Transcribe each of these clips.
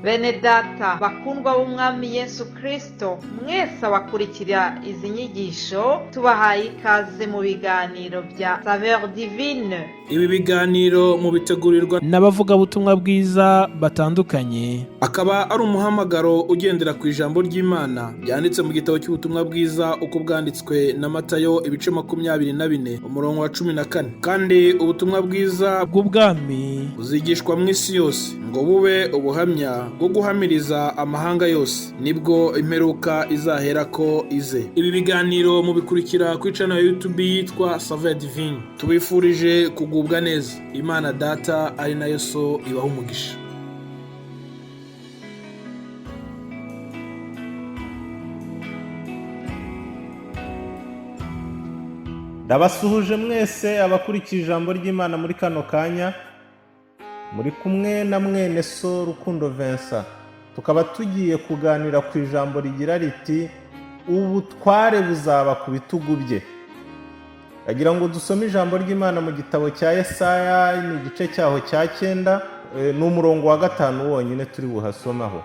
Bene data bakundwa b'Umwami Yesu Kristo, mwese abakurikira izi nyigisho, tubahaye ikaze mu biganiro bya Saveur Divine. Ibi biganiro mubitegurirwa n'abavugabutumwa bwiza batandukanye. Akaba ari umuhamagaro ugendera ku ijambo ry'Imana ryanditse mu gitabo cy'ubutumwa bwiza uko bwanditswe na Matayo, ibice 24, umurongo wa 14. Kandi ubutumwa bwiza bw'ubwami buzigishwa mu isi yose ngo bube ubuhamya bwo guhamiriza amahanga yose, nibwo imperuka izaherako ize. Ibi biganiro mubikurikira kuri channel ya YouTube yitwa Saveur Divine. Tubifurije kugubwa neza. Imana Data ari nayo So ibaha umugisha. Ndabasuhuje mwese abakurikiye ijambo ry'Imana muri kano kanya. Muri kumwe na mwene so Rukundo Vincent, tukaba tugiye kuganira ku ijambo rigira riti: "Ubutware buzaba ku bitugu bye." Agira ngo dusome ijambo ry'Imana mu gitabo cya Yesaya, ni igice cyaho cya 9, ni umurongo wa 5 wonyine turi buhasomaho.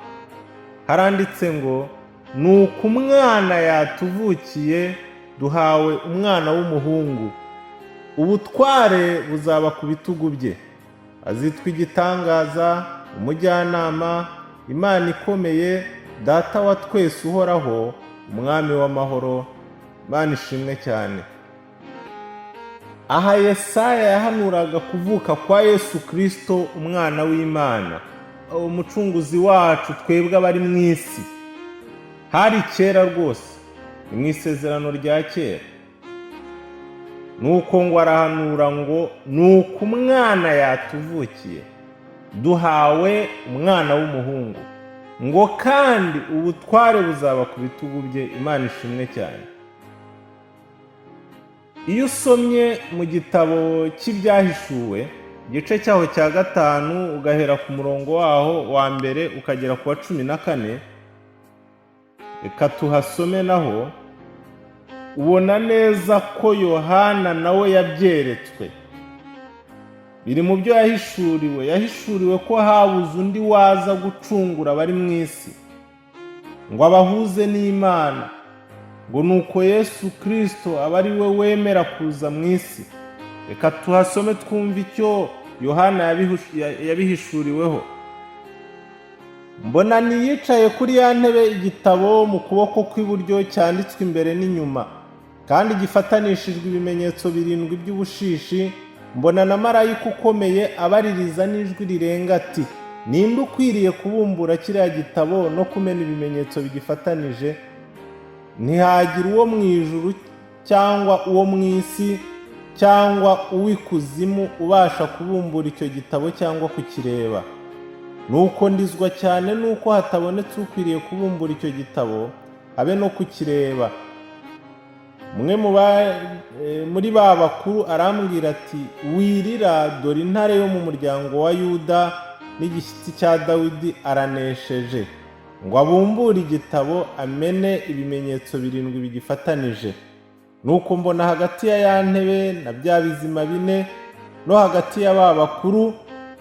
Haranditse ngo: "Nuko umwana yatuvukiye, duhawe umwana w'umuhungu, ubutware buzaba ku bitugu bye, azitwa Igitangaza, Umujyanama, Imana Ikomeye, Data wa twese Uhoraho, Umwami w'amahoro." Imana ishimwe cyane. Aha Yesaya yahanuraga kuvuka kwa Yesu Kirisito, umwana w'Imana, umucunguzi wacu twebwe abari mu isi. Hari kera rwose, ni mu Isezerano rya Kera. Nuko ngo arahanura ngo: "Nuko umwana yatuvukiye, duhawe umwana w'umuhungu," ngo kandi ubutware buzaba ku bitugu bye. Imana ishimwe cyane. Iyo usomye mu gitabo cy'Ibyahishuwe, igice cyaho cya 5, ugahera ku murongo waho wa 1 ukagera ku wa 14, reka tuhasome naho, ubona neza ko Yohana nawe yabyeretswe. Biri mu byo yahishuriwe. Yahishuriwe ko habuze undi waza gucungura abari mu isi ngo abahuze n'Imana, ngo nuko Yesu Kirisito aba ari we wemera kuza mu isi. Reka tuhasome twumve icyo Yohana yabihishuriweho. "Mbona yicaye kuri ya ntebe igitabo mu kuboko kw'iburyo cyanditswe imbere n'inyuma, kandi gifatanishijwe ibimenyetso birindwi by'ubushishi. Mbona na marayika ukomeye abaririza n'ijwi rirenga ati: 'Ninde ukwiriye kubumbura kiriya gitabo no kumena ibimenyetso bigifatanije?' Ntihagira uwo mu ijuru cyangwa uwo mu isi cyangwa uw'ikuzimu ubasha kubumbura icyo gitabo cyangwa kukireba. Nuko ndizwa cyane nuko hatabonetse ukwiriye kubumbura icyo gitabo habe no kukireba. Umwe muri ba bakuru arambwira ati: 'Wirira, dore Intare yo mu muryango wa Yuda n'igishyitsi cya Dawidi aranesheje, ngo abumbure igitabo amene ibimenyetso birindwi bigifatanije.' Nuko mbona hagati ya ya ntebe na bya bizima bine no hagati ya ba bakuru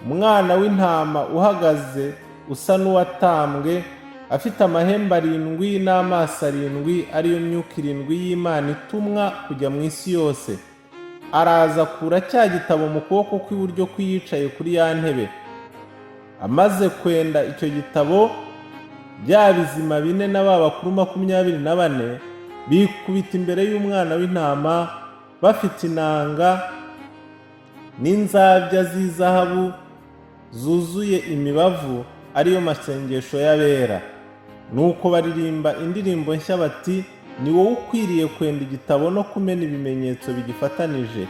umwana w'intama uhagaze usa n'uwatambwe, afite amahembe arindwi n'amaso arindwi, ariyo myuka irindwi y'Imana itumwa kujya mu isi yose. Araza akura cya gitabo mu kuboko kw'iburyo kw'iyicaye kuri ya ntebe. Amaze kwenda icyo gitabo, bya bizima bine na ba bakuru 24 bikubita imbere y'umwana w'intama, bafite inanga n'inzabya z'izahabu zuzuye imibavu, ariyo masengesho y'abera. Nuko baririmba indirimbo nshya bati: 'Ni wowe ukwiriye kwenda igitabo no kumena ibimenyetso bigifatanije,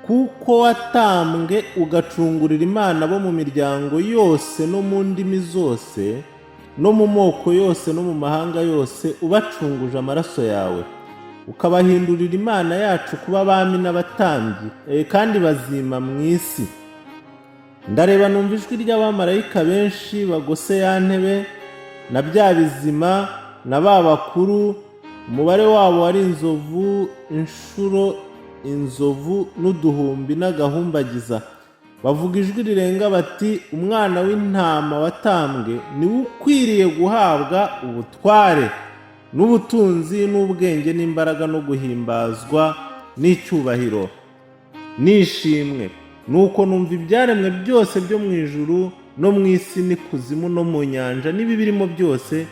kuko watambwe ugacungurira Imana bo mu miryango yose no mu ndimi zose no mu moko yose no mu mahanga yose, ubacunguje amaraso yawe, ukabahindurira Imana yacu kuba abami n'abatambyi, kandi bazima mu isi.' Ndareba numva ijwi ry'abamarayika benshi bagose ya ntebe na bya bizima na ba bakuru. Umubare wabo wari inzovu inshuro inzovu n'uduhumbi n'agahumbagiza, Bavuga ijwi rirenga bati: "Umwana w'intama watambwe niwe ukwiriye guhabwa ubutware n'ubutunzi n'ubwenge n'imbaraga no guhimbazwa n'icyubahiro n'ishimwe." Nuko numva ibyaremwe byose byo mu ijuru no mu isi n'ikuzimu no mu nyanja n'ibibirimo byose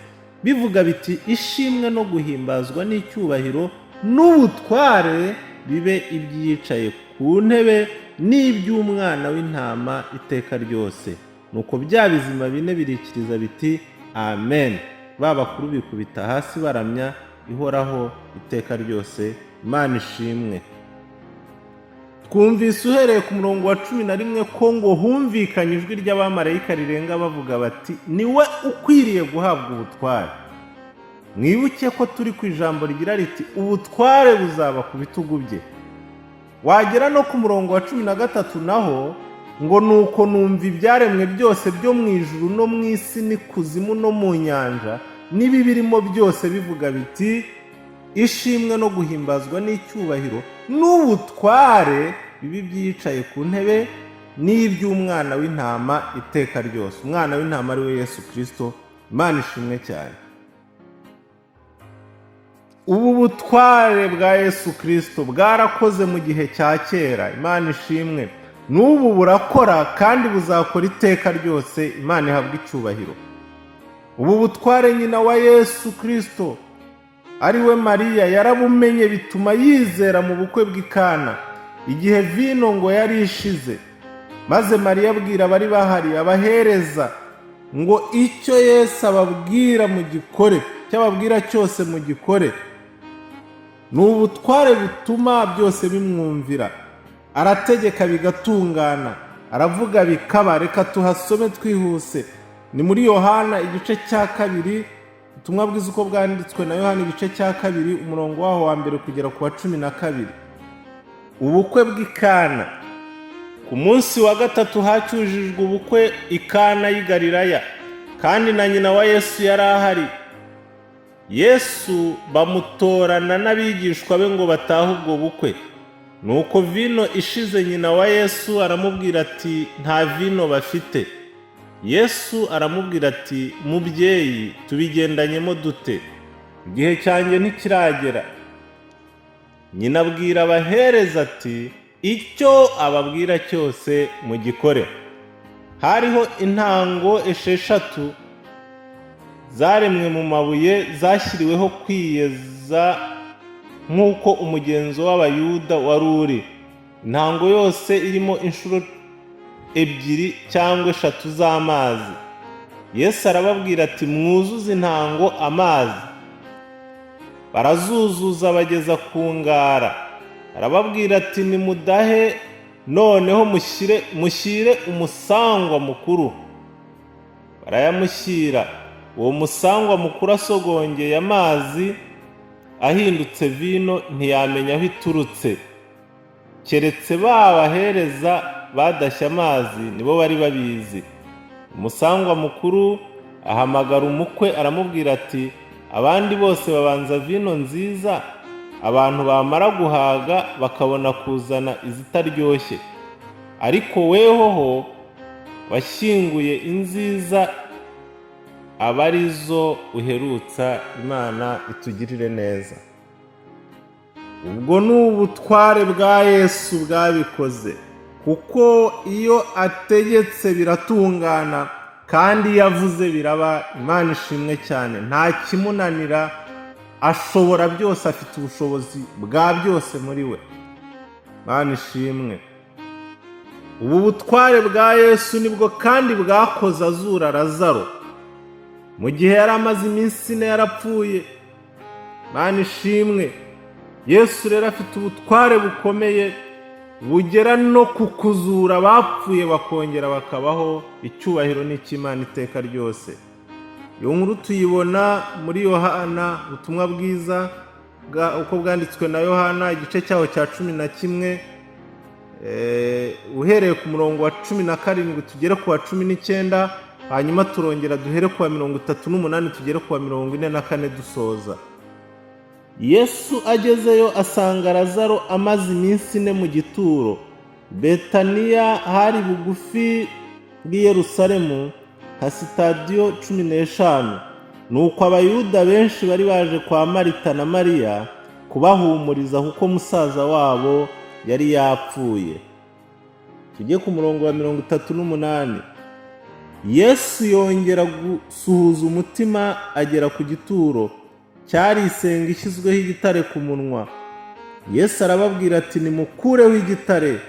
bivuga biti: "Ishimwe no guhimbazwa n'icyubahiro n'ubutware bibe iby'iyicaye ku ntebe n'iby'Umwana w'intama iteka ryose." Nuko bya bizima bine birikiriza biti: "Amen." Ba bakuru bikubita hasi baramya Ihoraho iteka ryose. Imana ishimwe. Twumvise uhereye ku murongo wa 11 ko ngo humvikanye ijwi ry'abamarayika rirenga, bavuga bati: "Niwe ukwiriye guhabwa ubutware." Mwibuke ko turi ku ijambo rigira riti: "Ubutware buzaba ku bitugu bye." Wagera no ku murongo wa 13 naho ngo: "Nuko numva ibyaremwe byose byo mu ijuru no mu isi n'ikuzimu no mu nyanja n'ibibirimo byose bivuga biti: 'Ishimwe no guhimbazwa n'icyubahiro n'ubutware bibe iby'iyicaye ku ntebe n'iby'Umwana w'intama iteka ryose." Umwana w'intama ari we Yesu Kirisito. Imana ishimwe cyane. Ubu butware bwa Yesu Kirisito bwarakoze mu gihe cya kera, Imana ishimwe. N'ubu burakora kandi buzakora iteka ryose. Imana ihabwa icyubahiro. Ubu butware nyina wa Yesu Kirisito, ari we Mariya, yarabumenye, bituma yizera mu bukwe bw'i Kana, igihe vino ngo yari ishize. Maze Mariya abwira abari bahari, abahereza, ngo: "Icyo Yesu ababwira mu gikore, icyo ababwira cyose mu gikore." Ni ubutware butuma byose bimwumvira. Arategeka bigatungana, aravuga bikaba. Reka tuhasome twihuse. Ni muri Yohana igice cya 2, ubutumwa bwiza uko bwanditswe na Yohana, igice cya 2, umurongo waho wa 1 kugera ku wa 12. Ubukwe bw'i Kana. Ku munsi wa gatatu hacyujijwe ubukwe i Kana y'i Galilaya, kandi na nyina wa Yesu yari ahari. Yesu bamutorana n'abigishwa be ngo batahe ubwo bukwe. Nuko vino ishize, nyina wa Yesu aramubwira ati: "Nta vino bafite." Yesu aramubwira ati: "Mubyeyi, tubigendanyemo dute? Igihe cyanjye ntikiragera." Nyina abwira abahereza ati: "Icyo ababwira cyose mugikore." Hariho intango 6 zaremwe mu mabuye, zashyiriweho kwiyeza nk'uko umugenzo w'Abayuda wari uri, intango yose irimo inshuro 2 cyangwa 3 z'amazi. Yesu arababwira ati: "Mwuzuze intango amazi." Barazuzuza bageza ku ngara. Arababwira ati: "Nimudahe noneho, mushyire umusangwa mukuru." Barayamushyira. Uwo musangwa mukuru asogongeye amazi ahindutse vino, ntiyamenya aho iturutse, keretse ba bahereza badashye amazi, nibo bari babizi. Umusangwa mukuru ahamagara umukwe, aramubwira ati: "Abandi bose babanza vino nziza, abantu bamara guhaga bakabona kuzana izitaryoshye, ariko wehoho washyinguye inziza, aba arizo uherutsa." Imana itugirire neza. Ubwo ni ubutware bwa Yesu bwabikoze, kuko iyo ategetse biratungana, kandi iyo avuze biraba. Imana ishimwe cyane. Nta kimunanira, ashobora byose, afite ubushobozi bwa byose muri we. Imana ishimwe. Ubu butware bwa Yesu nibwo kandi bwakoze azura Lazaro mu gihe yari amaze iminsi 4 yarapfuye. Imana ishimwe. Yesu rero afite ubutware bukomeye bugera no ku kuzura abapfuye bakongera bakabaho. Icyubahiro ni icy'Imana iteka ryose. Iyo nkuru tuyibona muri Yohana, ubutumwa bwiza uko bwanditswe na Yohana, igice cyaho cya 11, uhereye ku murongo wa 17 tugere ku wa 19, hanyuma turongera duhere ku wa 38 tugere ku wa 44 dusoza. Yesu agezeyo asanga Lazaro amaze iminsi 4 mu gituro. Betaniya hari bugufi bw'i Yerusalemu nka sitadiyo 15. Nuko Abayuda benshi bari baje kwa Marita na Mariya kubahumuriza, kuko musaza wabo yari yapfuye. Tujye ku murongo wa 38. Yesu yongera gusuhuza umutima, agera ku gituro. Cyari isenga ishyizweho igitare ku munwa. Yesu arababwira ati: "Nimukureho igitare."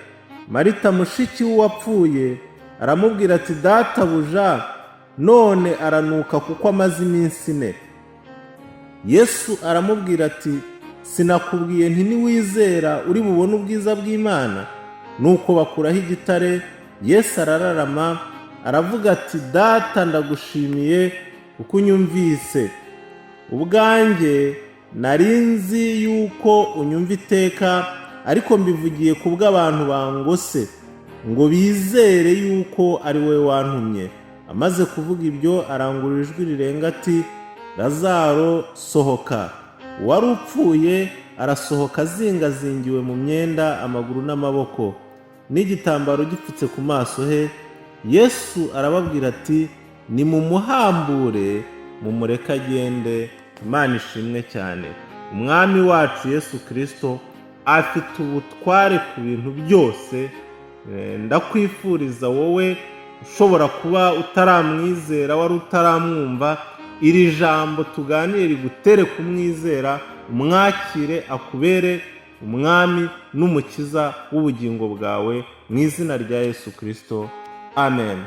Marita, mushiki w'uwapfuye, aramubwira ati: "Databuja, none aranuka, kuko amaze iminsi 4." Yesu aramubwira ati: "Sinakubwiye nti niwizera uri bubone ubwiza bw'Imana?" Nuko bakuraho igitare. Yesu arararama, aravuga ati: "Data, ndagushimiye kuko unyumvise. Ubwanjye nari nzi yuko unyumva iteka, ariko mbivugiye ku bw'abantu bangose, ngo bizere yuko ari wowe wantumye." Amaze kuvuga ibyo, arangurura ijwi rirenga ati: "Lazaro, sohoka!" Uwari upfuye arasohoka, azingazingiwe mu myenda amaguru n'amaboko, n'igitambaro gipfutse ku maso he. Yesu arababwira ati: "Nimumuhambure, mumureke agende." Imana ishimwe cyane. Umwami wacu Yesu Kirisito afite ubutware ku bintu byose. Ndakwifuriza, wowe ushobora kuba utaramwizera, wari utaramwumva, iri jambo tuganire rigutere kumwizera, umwakire akubere umwami n'umukiza w'ubugingo bwawe, mu izina rya Yesu Kirisito, amen.